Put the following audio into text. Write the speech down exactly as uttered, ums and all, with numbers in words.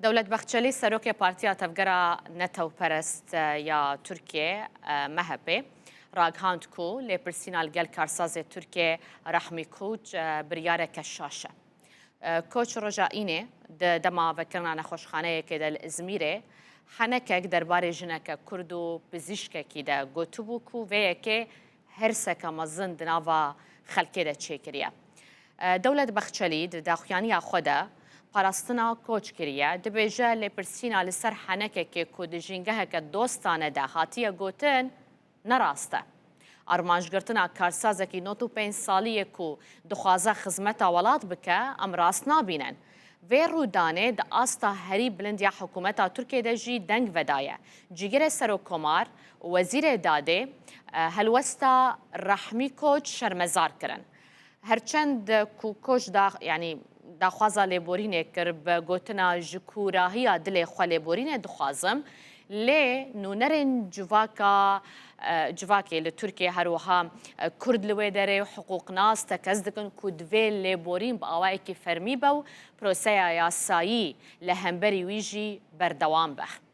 Dewlet Bahçelî, serokê Partiya Tevgera Netewperest ya Tirkiyê, MHPê, ragihand ku lêpirsîna li gel karsazê Tirkiyê Rahmî Koç biryareke şaş e. Koç roja Înê di dema vekirina nexweşxaneyekê de li Îzmîrê henekek derbarê jineke Kurd û pizîşkekî de gotibû ku vê yekê hirseke mezin di nava xelkê de çêkiriye. Dewlet Bahçelî di daxuyaniya xwe de parastina Koç kiriye, dibêje lêpirsîna li ser henekekê ku di jîngeheke dostane de hatiye gotin, ne rast e. Armancgirtina karsazekî nod û pênc salî ye ku dixwaze xizmeta welat bike, em rast nabînin. Vê rûdanê di asta herî bilind ya hikûmeta Tirkiyê de jî deng vedaye. Cîgirê Serokkomar, Wezîrê Dadê, e, helwesta Rahmî Koç şermezar kirin. Herçend ku Koç da, yanî daxwaza lêborînê kir bi gotina ji kûrahiya dilê xwe lêborînê dixwazim, lê nûnerên civaka, e, civakê li Tirkiyê her wiha, e, Kurd li wê derê û hiqûqnas tekez dikin ku divê lêborîn bi awayekî fermî be û proseya yasayî li hemberî wî jî berdewam be.